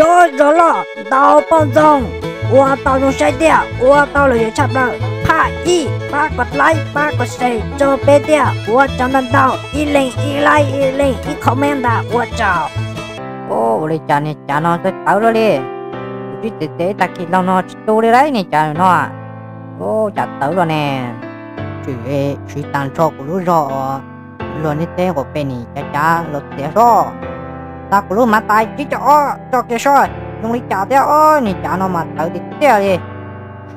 Ua zog loj ntau poj ntxoog, ua tau zoo saib tiag, ua tau lom zem tshaj plaws, phaj ib pab kom like pab kom share rau peb thiab, ua tsaug ntau ntau, ib leeg ib like ib leeg ib comment ntag, ua tsaug. Ua li cas niag cav no txawv tawv luaj li, kuv twb txiav txiav ib tag kis laug no tsis tu li lauj niag cav no. Ua cas tawv luaj ne, tsis siv tag nrho kuv lub zog uas luag niaj teb quas pes nim cav cav los txiav sob, tag kuv lub hmav tais tsib caug ob tso kiag sob, zoo li cas thiab, niag cav no mas tawv tiag tiag li.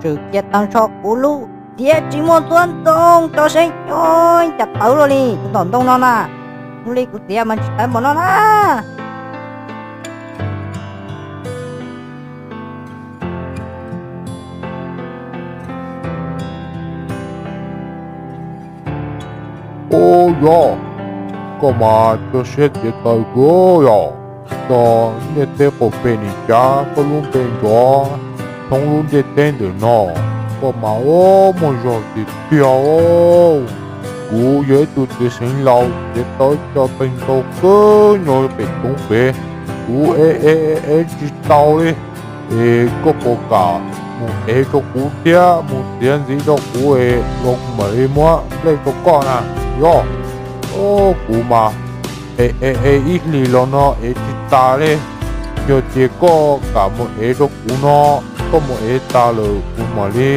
Swm cia tag nrho kuv lub txiav tsis muaj txuab ntoo tso seb, cas tawv luaj li kuv ntom ntoo no na, zoo li kuv txiav mas tsis tawv npaum no na. Ua yog, koj mas tso siab txiav tawv kawg yog, tso niaj teb quas pes nim cav koj lub npe nrov thoob lub ntiaj teb ntawm no, koj mas ua muaj zog tiag tiag. Kuv yog ib tug txiav xeev laus txiav tau ib co teeg ntau kawg nyob pem roob pem, kuv ev ev ev tsis tau li. Es koj puas kam mus ev rau kuv thiab mus txiav ntxiv rau kuv es los kuv mam li muab nplej rau koj na. Yog, kuv mas ev ev ev ib hlis los no ev tsis tas li. Yog tias koj kam mus ev rau kuv no, koj mus ev tas lawm kuv mam li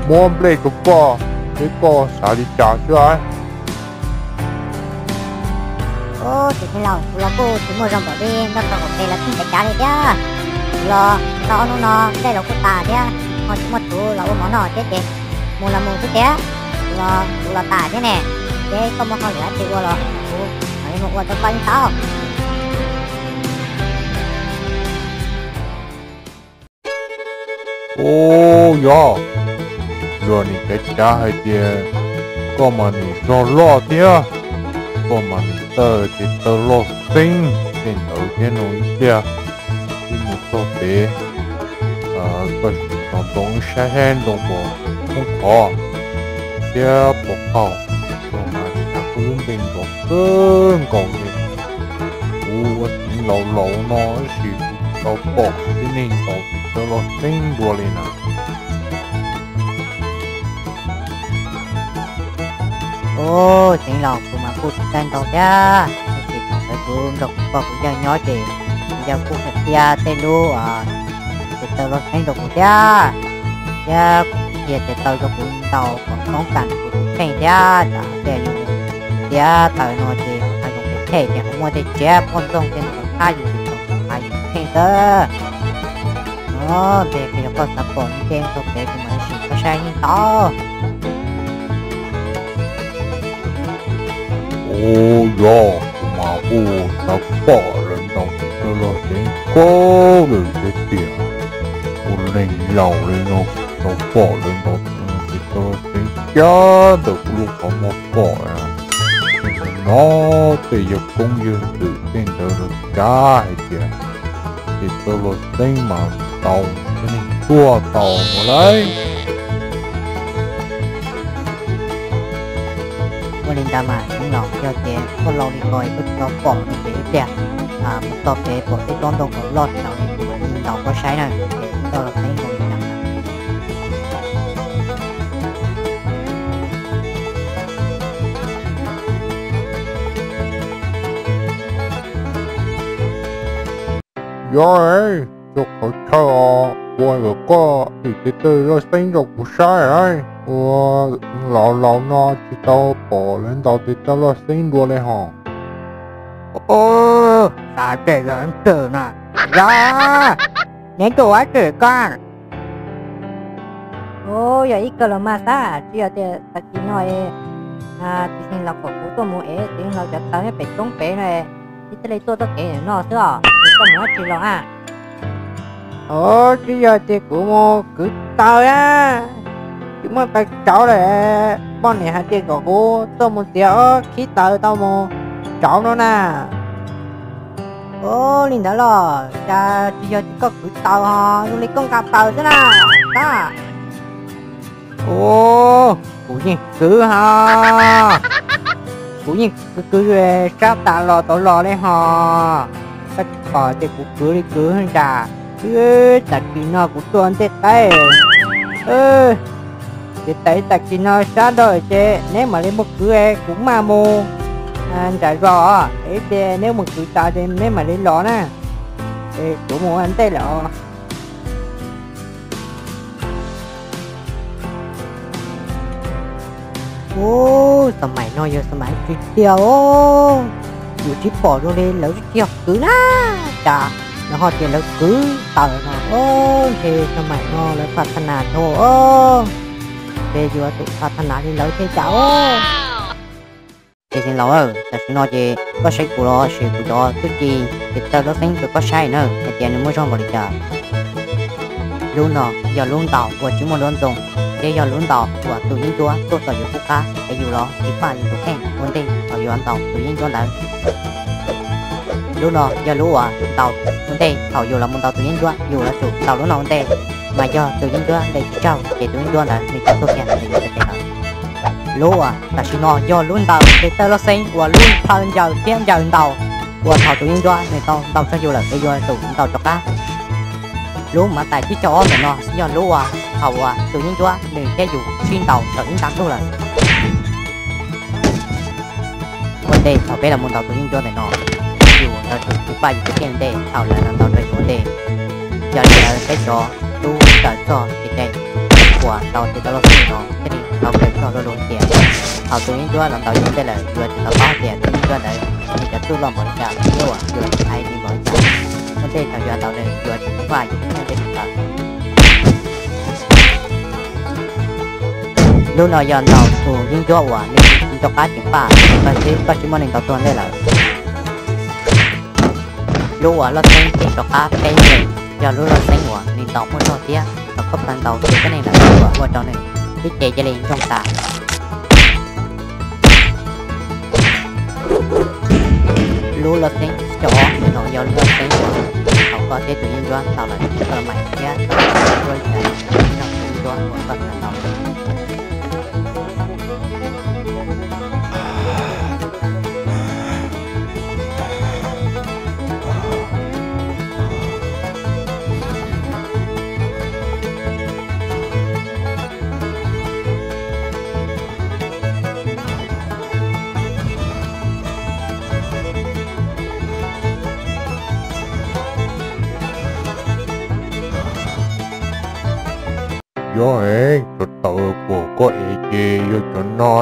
muab nplej rau koj, seb koj xav li cas xwb. Ub, txiv xeev laus, kuv los kuj tsis muaj zog npaum li nroj tso quas pes los txeeb cav cav li thiab. Kuv los tau ob hnub no nplej los kuj tas thiab, ho tsis muaj txhuv los ua mov noj thiab ces mus los mus xwb tiag. Kuv los kuv los tas thiab ne, ces koj muaj hauj lwm dab tsi ua los kuv mam li mus ua rau koj yeej tau. Ub yog, luag nim cav cav hais tias koj mas nim zog loj thiab, koj mas nim tawg tes taw loj xeeb tej ntawd thiab no ib pliag, wb mus txog pem, koj sim tos ntoo wb saib saib ntoo puas khoob khov thiab puas qaug, koj mas cas koj lub npe nrov kawg nkaus li. Kuv ua txiv laus laus no tab sis kuv tsis tau pom tib neeg ntaus tes taw loj xeeb dua li na. Ub, txiv laus, kuv mas kuj tsis tau ntaus thiab, tab sis thaum ntawd kuv nrog kuv pog kuv yawg nyob ces kuv yawg kuj qhia tej lub tes taw loj xeeb rau kuv thiab, thiab kuv qhia tes taw rau kuv ntaus kom toob kas kuv tus kheej thiab, tsam tej yus tiav taws no ces hais zoo phem phem ces ho muaj tej tsiaj poj ntxoog tej no los thab yus tes taw, hais yus kheej xwb. Nov, npe qhia yog koj xav pom li ces txog pem kuv mam li sim koj saib yeej tau. Ub yog, kuv mas kuj xav pom lawv ntaus tes taw loj xeeb kawg li thiab tiag. Ua neeg laus li no tau pom lawv ntaus tes taw loj xeeb kiag ntawm kuv lub qhov muag pom na. Tej ntawd no tej yawg koob yawg ntxwm tej ntawd lawv cav hais tias tes taw loj xeeb mas tau, tib neeg tuag tau no lauj. Ua li ntawd mas txiv laus, yog tias koj laus li ko es koj tsis tau pom no ces ib pliag kuv txog pem pom tej tsob ntoo kom loj tsaus li kuv mam li ntaus koj saib na, ces tes taw loj xeeb zoo li cas na. Yog, rau qhov chaw os, ua kom koj twm tes taw loj xeeb rau kuv saib, ua laus laus no tsis tau pom lawv ntaus tes taw loj xeeb dua li hos. Xav pem los twm na, yog, neb tus ua twm koj. Ub, yog ib kawg los mas xav, tsis yog tias tag kis no txiv xeev laus kom kuv tuaj mus ev txiv xeev laus cov taws nyob pem roob pem no, thiaj li tuaj txoj kev no xwb os, koj mus dab tsi los a? Ub, tsis yog tias kuv mus kwv taws a, tsis muaj taws tsauv lawm, poj niam hais tias kom kuv tuaj mus txiav ob khib taws tau mus tsauv no na. Ub, li ntawd los cas tsis yog tias koj kwv taws ho zoo li koj nqa taws xwb na, tab. Ub, kuv yeej kwv ho, kuv yeej kwv kwv sab tas los tau los li hos. Koj tsis pom ces kuv kwv li kwv nram. Tam sim no kuv tuaj ntej qaib. Ces tam sim no sab nrau ces neb mam li mus kwv, kuv maj mus nram zos, es ces neb mus kwv tas ces neb mam li los na. Es kuv mus ua ntej lawm os. Ub, xas mais no yog xas mais tsis tiag os. Yus tsis pom zoo li lawv tsis yog kwv na. Cas lawv ho tias lawv kwv taws no os. Ntshe xas mais no lawv pha tha nas dhau os. Ces yuav tsum pha tha nas li lawv thiaj cas os. Ces xeev laus, tam sim no ces koj saib kuv los sim kuv cov txuj ci tes taw loj xeeb rau koj saib na hais tias nws muaj zog npaum li cas. Lub no yog lub ntaus uas tsis muaj duab ntxoo, thiab yog lub ntaus uas tus yeeb ncuab tuaj txog yus qub qab es yus los tsis paj yus tus kheej ua ntej thaum yuav ntaus tus yeeb ncuab ntawd. Lub no yog lub uas ntaus ua ntej thaum yus los mus ntaus tus yeeb ncuab, yus yuav tsum ntaus lub no ua ntej, mas yog tus yeeb ncuab ntes tsis tsaug ces tus yeeb ncuab ntawd nws tsis tuag kiag ntawm yus tes taw lawm. Lub uas tam sim no yog lub ntaus tes taw loj xeeb uas lub nphaw ncaws thiab ncaws ntaus, uas thaum tus yeeb ncuab nws tau ntaus tsaug yus lawm es yuav tsum ntaus rov qab. Lub mav tais tsib caug ob ntawm no yog lub uas thaum uas tus yeeb ncuab nws thiab yus sib ntaus tau ib nta ntug lawm. Ua ntej thaum peb los mus ntaus tus yeeb ncuab ntawm no, yus yuav tsum tsis paj yus tus kheej ua ntej thaum lawv los ntaus rau yus ua ntej. Yog li ntawd peb cov tub kawm txog kev cai uas ntaus tes taw loj xeeb no thiaj li tau kawm txog luag lus tias thaum tus yeeb ncuab los ntaus yus ua ntej lawm yuav tsum tau paub tias tus yeeb ncuab ntawd nws cov txuj loj npaum li cas thiab uas yus hais li npaum li cas. Ua ntej thaum yuav ntaus nws yuav tsum paj yus tus kheej ua ntej tsis tawm. Lub no yog ntaus tus yeeb ncuab uas nws rov qab tsis paj, koj tsis muab nws ntaus tuag ntej lawm. Lub uas loj xeeb tim rov qab peb ntawm yog lub loj xeeb uas nws ntaus muaj zog thiab thaum koj pab ntaus tus kheej lawm uas ua rau nws ib ce cia li ntsoog tas. Lub loj xeeb tim rov qab ntawm no yog lub loj xeeb uas thaum koj thiab tus yeeb ncuab ntaus lawm koj los mais thiab koj los ncuab li cas nrog tus yeeb ncuab uas koj tau ntaus. Yog es cov taws uas koj ev ces yog cov no,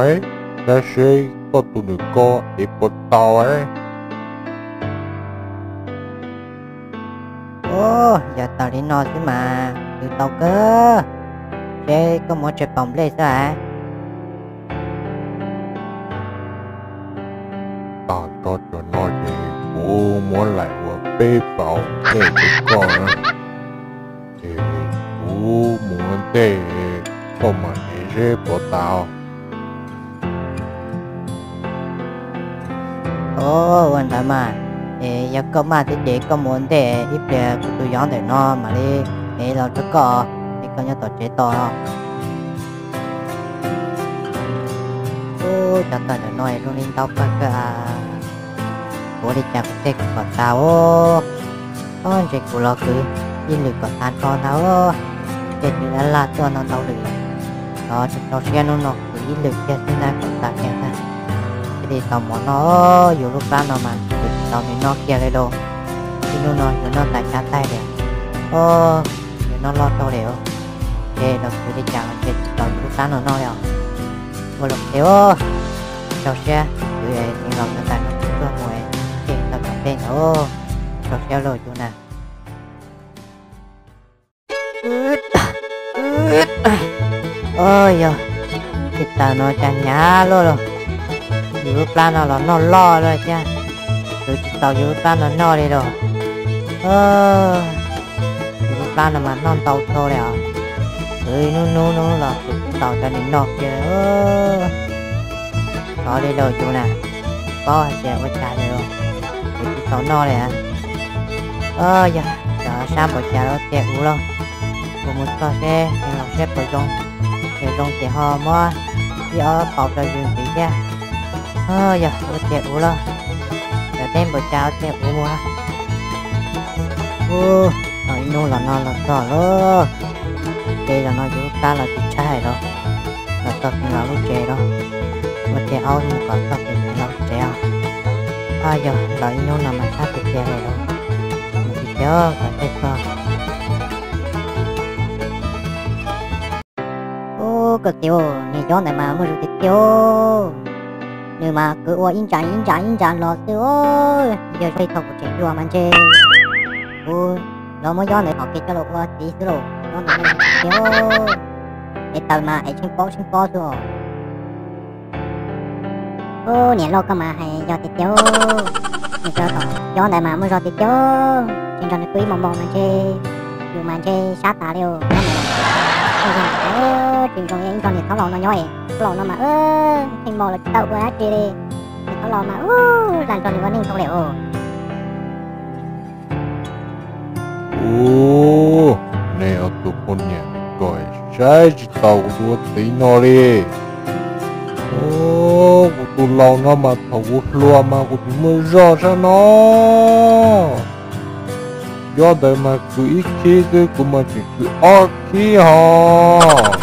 saib seb koj tus nws koj ev puas tau. Yog taws li no xwb mas kwv tau kawg, seb koj muab tsawg paus nplej xwb as. Tag nrho cov no ces kuv muab laim ua peb paus nplej rau koj na. Ces kuv mus ua ntej, koj mam ev seb puas tau. Ua ntawd mas, es yog koj maj thiab ces koj mus ua ntej, ib pliag kuv tus yau ntawm no mam li ev los rau koj, es koj nyob tom tsev tos. Ub, cov taws ntawm no zoo li ntau kawg kawg. Ua li cas kuv tej kwv kom tas os. Ob, ntshe kuv los kwv ib lwm kom tas nrho ntag os. Tej kwv laj laj tuaj no ntau lwm, los rau siab hnub no kwv ib lwm kiag xwb na kom tas kiag ntag. Thiaj li tau mov noj. Yus lub plab no mas kwv tsis tau nws noj kiag li lauj. Ib hnub no yus noj tas xya taig li. Os, yus noj loj tau li os. Ces los kwv li cas los ces tsis tau yus lub plab no noj li os. Ua los ces os, rau siab kwv es los tau tas no kuv tuaj mus es ces tau tom ntej ntawd. Rau siab lauj yus na. Os, yog tej taws no cas hnyav luaj lauj. Yus lub plab no los noj loj lawm thiab. Kwv tsis tau yus lub plab no noj li lauj. Yus lub plab no mas noj ntau dhau li os. Kwv hnub hnub hnub los kwv tsis tau cov nws noj kiag. Xyov li lauj yus na, tsis paub hais tias ua cas li lauj, kwv tsis tau noj li. Os, yog cov sab npaum cas los tiag ua lauj. Kuv mus txog seb, los seb puas zoo. Yog zoo ces ho muab ib ob paus rau yus ntxiv thiab. Os, yog ua tiag ua lauj, cov teb npaum cas ua tiag ua mus. Ub, tau ib hnub los no los txog lauj. Ces zaum no yus lub plab los tsis tshaib hais los, los txog tsev los lub tsev los, ua tsev aub mus kom txog tsev los tsev os. Ab, yog los ib hnub no mas sab tiag tiag li los, mus tsis tiag kom tej txog. Ub, koj txiv, niag yob ntawd mas muaj zog tiag tiag. Nws mas kwv ua ib ntsa ib ntsa ib ntsa los xwb. Yog zog li thaum kuv tseem hluas mas ntshe kuv los muab yob ntawd thov kiag coj los ua txiv xwb lauj. Yob ntawd muaj zog tiag tiag. Es taws mas es tsheej pob tsheej pob xwb os. Ub, niam loj, koj mas hais yog tiag tiag. Nws cov tom yob ntawd mas muaj zog tiag tiag. Tsis nrog nws pw ib hmos hmo mas ntshe yus mas ntshe sab tas li os. Tsis zoo ib nrog niam thaub laus no nyob es, thaub laus no mas theej mos los tsis tau ua dab tsi li. Niam thaub laus mas ub, lam nrog nws ua neej zoo li os. Ub, nej ob tug poj niam ko saib tsis taus kuv tus ua txiv no li. Ub, kuv tus laus no mas thaum kuv hluas mas kuv tsis muaj zog sab no. Yob ntawd mas kwv ib khib xwb, kuv mas tseem kwv ob khib hos.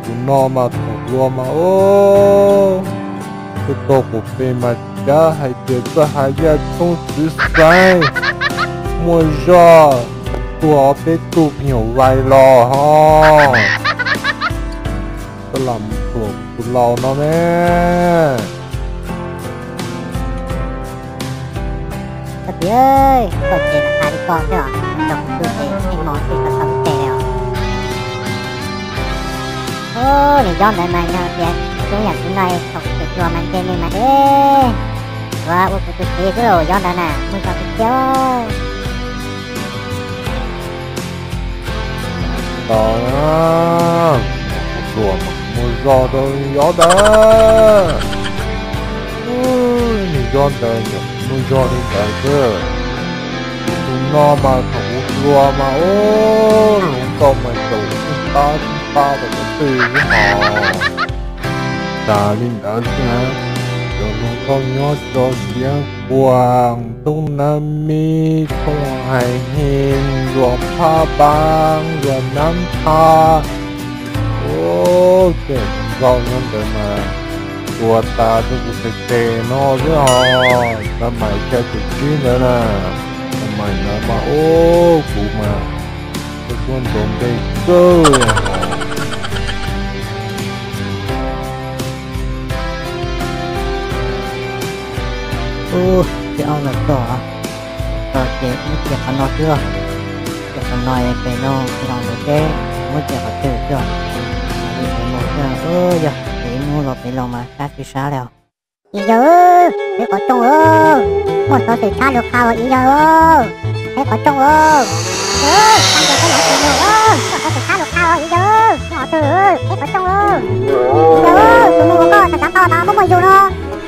Tus no mas thaum hluas mas ub, tuaj tau quas pes mas cav hais tias txawj has yaj tshoob txwv xaiv, muaj zog, tuag ob peb tug nyuam vais los hos. Koj lam mus thuam kuv tus laus no ne. Koj txiv, koj ces hais li koj xwb os, nrog kuv pw ces yeej mos tsis tau txog tes li os. Ub, niag yob ntawd mas yog tias kuv yam txiv no thaum kuv tseem hluas mas ntshe nws mas deb, ua ua kuv tus txiv xwb los yob ntawd na, muaj zog tiag tiag. Tau, kuv hluas mas kuv muaj zog rau yob ntawd. Niag yob ntawd muaj zog li ntawd xwb. Tus no mas thaum kuv hluas mas ub, hluas nkauj mas caum tib pab tib pab rau qhov twg xwb hos. Tas li ntawd xwb na, cov hluas nkauj nyob rau Xiav Khuam, Thoob Nab Mib, Thoob Hais His, Luam Phab Npaab, Luam Nab Phab, ub, tej hluas nkauj nyob ntawd mas tua tas rau kuv tes tes no xwb hos. Xav mais xya caum tsib ntawd na, xav mais ntawd mas ub, kuv mas kuv suab ntxuav npe kawg li hos. Ub, tej aub los txog, txog ces muab cia qhov no xwb os. Cia qhov no es pem no los ntawd seb muab cia qhov twg xwb os. Ua li pem no xwb, yog pem ib hnub los pem los mas sab tsis sab li os. Ib yawg, peb qhov rooj, muaj xov xwm tshab lug qha os ib yawg. Peb qhov rooj, ib yawg, muaj xov xwm tshab lug qha os ib yawg, muaj qhov twg, peb qhov rooj. Ib yawg, tus mus ua koj xav xav tau mas muaj muaj yus no,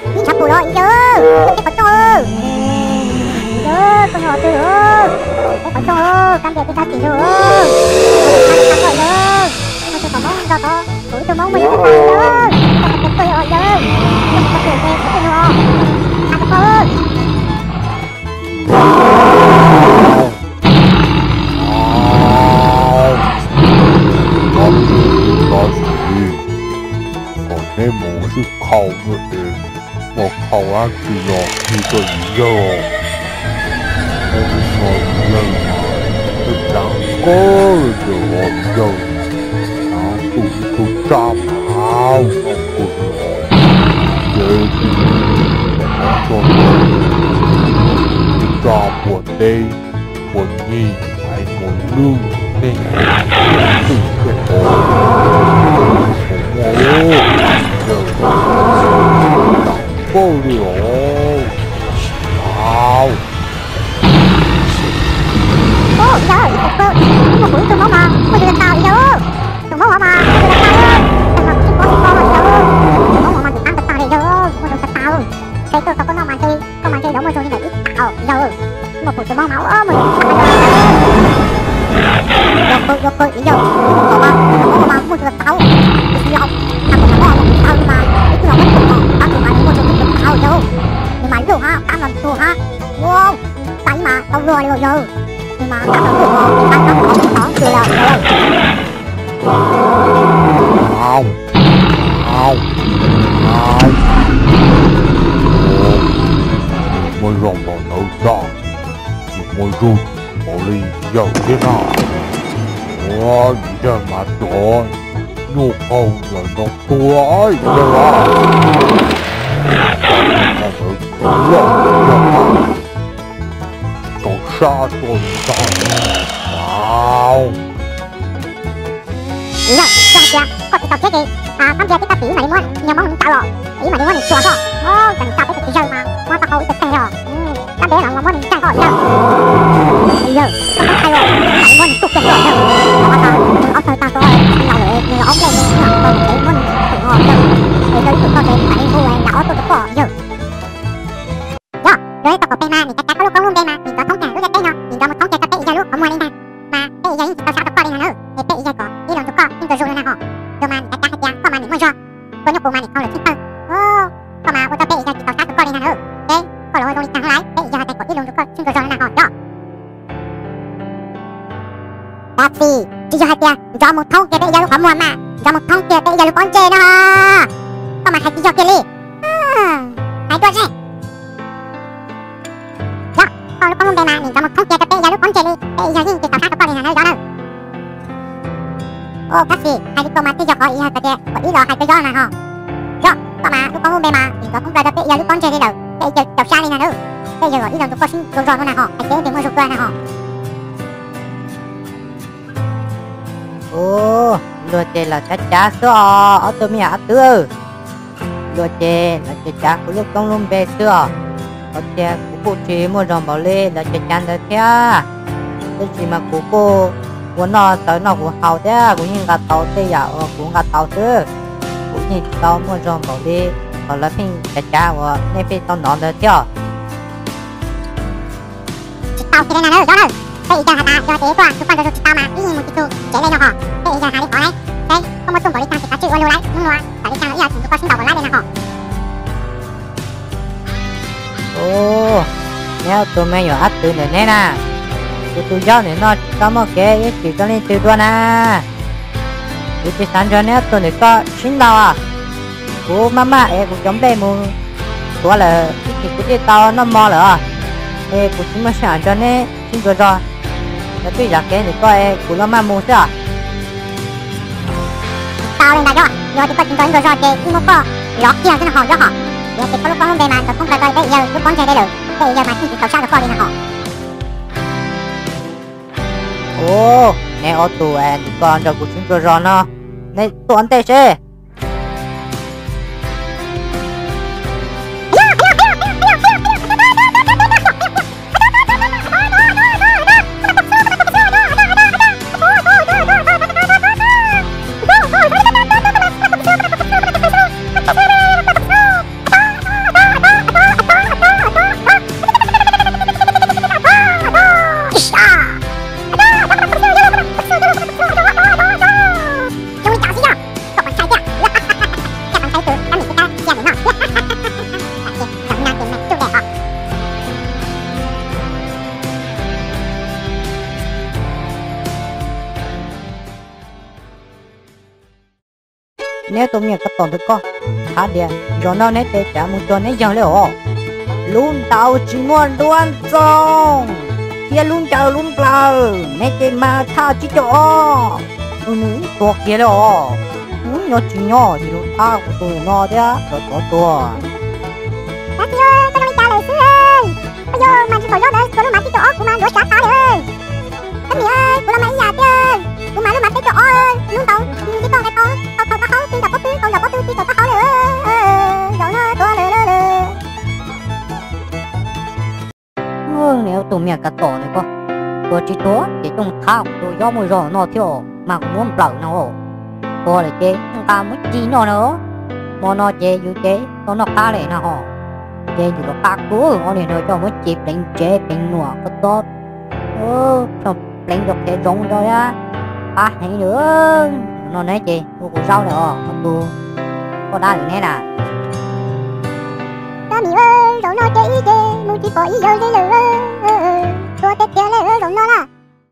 ib ntshav pum los ib yawg, peb qhov rooj. Ib yawg, koj muaj qhov twg, peb qhov rooj, kab ntias peb kab xim yus. Koj ib tug Hmoob nrog tod, kuv ib tug Hmoob muaj yus ib tag ib yawg, koj qhov twg tuaj os ib yawg, koj qhov twg es qhov twg yus os, qha rau koj. Kom neb mus sib khau es, muaj khau dab tsi los qhia rau ib yawg. Neb mus no ib yawg, neb daav kawg li os ib yawg, daav tu ib tug tsab mas noj kawg li os. Ces tsis tau tso rau tus tsab puas teb puas nyig hais puas lwj, nej twj thiaj tau muaj lub yawg daav kawg li os. Au. Ub, yawg, ib tug, muaj kuv ib tug Hmoob mas muaj yus tag tag li yawg. Tus Hmoob hov mas muaj yus tag tag, tus Hmoob mas tsis paub tsis paub li yawg. Tus Hmoob hov mas tus qab tag tag li yawg, muaj yus tag tag. Ntshe tuaj txog koj no mas ntshe koj mas ntshe yuav muaj zoo li ntawm ib tag yawg. Muaj kuv tus Hmoob mas ua muaj yus tag tag. Yog kawg, yog kawg ib yawg, tus Hmoob hov mas, tus Hmoob hov mas muaj yus tag tag. Tus tsis yog, tag tus Hmoob hov mas tag tag mas, ib tug los muab tus Hmoob tag tag mas nws muaj zoo li tus tag yawg. Nws mas lwj hab, qab mas tu hab. Ua. Tau ib mas tau luag li yawg. Nws mas tab tom luag, nws tab tom luag tod xwb lawm. Au, au, au. Muaj zog npaum ntawd xwb, tsis muaj zog npaum li yawg thiab na. Ua, yawg mas cov nyuaj qaug yawg no tuag yawg os. Loj yawg mas rau sab tuaj li ntag. Au. Yog, yog hais tias koj tsis tau thiab ces koj ntiag tib tag kis mam li muab niag Hmoob ntawd los, ib mam li muab nws tsuas koj. Ov, cas nws tsa peb tus txiv yawg mas muab tau hau ib teg teg os. Tab ntev los muab nws ntsaig koj yawg. Yawg, koj txhob ntshai os, ib mam li muab nws tuag kiag xwb yawg. Los tau nws ob tawg tag xwb, nws laus lawm, nws los ob nplej nws tsis tau nws tsev muab nws thum os yawg. Es yog ib tug txoj kev mam li hu yam ob tuaj rau koj yawg. Yog, yog ib tug qaum peg mas nim cav cav koj lub koob lub npe mas nim nrov thoob kiag lub ntiaj teb no, nim nrov mus thoob kiag rau peb ib yawg lub qhov muag li ntag. Mas peb ib yawg yeej tsis tau sab rau koj li ntag nawb, es peb ib yawg kom ib leeg tus koj yeej nrog zug li ntag hos. Yog mas nim cav cav hais tias koj mas nim muaj zog, koj nyuj qus mas nim thau lawm tsheej tawg. Koj mas ua rau peb ib yawg tsis tau sab rau koj li ntag nawb, peb koj los ua zoo li cas lawm, peb ib yawg hais tias kom ib leeg tus koj yeej nrog zog li ntag hos yog. Tab sis tsis yog hais tias nrov mus thoob kiag peb ib yawg lub qhov muag mas nrov mus thoob kiag peb ib yawg lub pob ntseg no. Koj mas hais tsis yog kiag li. Hais dua ze. Yog, koj lub koob lub npe mas nim nrov mus thoob kiag rau peb ib yawg lub pob ntseg li, peb ib yawg yeej tsis tau sab rau koj li ntag nawb yog nawb. Ov, tab sis hais li ko mas thiaj yog qhov ib yawg hais tias kom ib los hais rau yawg na hos. Yog, koj mas lub koob lub npe mas nim nrov thoob plaws rau peb ib yawg lub pob ntseg li lawm, peb ib yawg tsis tau sab li ntag nawb. Peb ib yawg kom ib leeg tus koj sib nrog zog no na hos, hais tias peb muaj zog kawg na hos. Ov, luag ces los cav cav xwb os ob tug me nyuam ob tug. Luag ces los cav cav kuv lub koob lub npe xwb os. Ov, tias kuv kuj tsis muaj zog npaum li los cav cav ntawd thiab. Tab sis mas kuv kuj ua noj tau noj kuv haus thiab kuv yeej nqa tau tej yam uas kuv nqa tau xwb. Kuv yeej tsis tau muaj zog npaum li thaum lawv pheej cav cav uas nej pheej tau hnov ntawd thiab. Tsis tau kiag li na nawb yog nawb. Peb ib yawg hais tias yog tias koj tus koj nrog zog tsis tau mas wb yeej mus tsis txog tsev li no hos. Peb ib yawg hais li qhov lawm, seb koj muaj txuj npaum li cas ces kav tsij ua lus lawm, muab lus, txawm li cas los ib yam tsis tus koj sib ntaus npaum li ntag hos. Ov, neb ob tug me nyuam ob tug ntawm neb na, kuv tus yau ntawm no tsis tau muaj kev ib txwm zoo li twg dua na. Kuv tsis xav nrog neb ob tug ntawm koj sib ntaus. Kuv maj maj es kuv cov nplej mus tuav lawm ib chim kuv thiaj tau noj mov lawm os. Es kuv tsis muaj sij hawm nrog neb sib ntsuas zog, yog twb zam kev ntawm koj es kuv los maj mus xwb os. Tsis tau li ntag yog, yog tias koj tsis nrog ib ntsuas zog ces wb muab koj zov kiag xwb no hos yog hos. Yog tias koj lub koob lub npe mas nrov thoob plaws rau peb ib yawg lub pob ntseg li lawm, peb ib yawg mas yeej tsis txaus sab rau koj li ntag hos. Ov, neb ob tug ntawm koj nrog kuv sib ntsuas zog no, neb tuaj ua ntej seb. Zoo li cas xwb yog, koj pom ntshai tiag, koj pom ntshai tus kab nim kab cia ntawm no. Zoo na ces mas coj daim os. Neb tus me nyuam kab tom ntawd koj, hais tias zaum no neb ces cav mus cuag neb yawg li os. Lub ntaus tsis muaj duab ntxoo thiab lub ncaws lub nplawg, neb ces mas thaj tsib caug ob. Tus nws tuag kiag li os. Nyob tsis nyob yus lub thab kuv tus no thiab los tov tuag. Dab tsi, koj zoo li cas lawm xwb? Koj yog mas tsis pom zaub ntawd tua lub mav tsib caug ob kuv mas ntuav tsav tas li. Koj niam, kuv los mas ib yam tiag, kuv mas lub mav peb caug ob, lub ntaus nws tib toj nqe tau tau thaum koj haub ti ntaus pob tw, tau ntaus pob tw ti thaum koj haub li. Zaum no tuag lawm lawm. Niam tus me nyuam kab tom ntawd koj, tuag tsis tuag ces coj thab kuv tus yob muaj zog no thiab, mas kuv muab nplawm no. Tuag lawm ces nqa muab ci noj na. Hmo no ces yus ces tau noj qab lawm no ho. Ces yus rov qab kuv ob niag no coj muab ci pleev tsev pleev nuam koj tob, pleev rau qhiav zoov rau thiab. Qab heev lawm. No neb ces ua kuv zaub lawm os, tus poj dab lawm neb na. Koj niam, zaum no ces ib ce mus tsis pom ib yawg li lawm. Tsis ua tiag tiag li, zaum no na.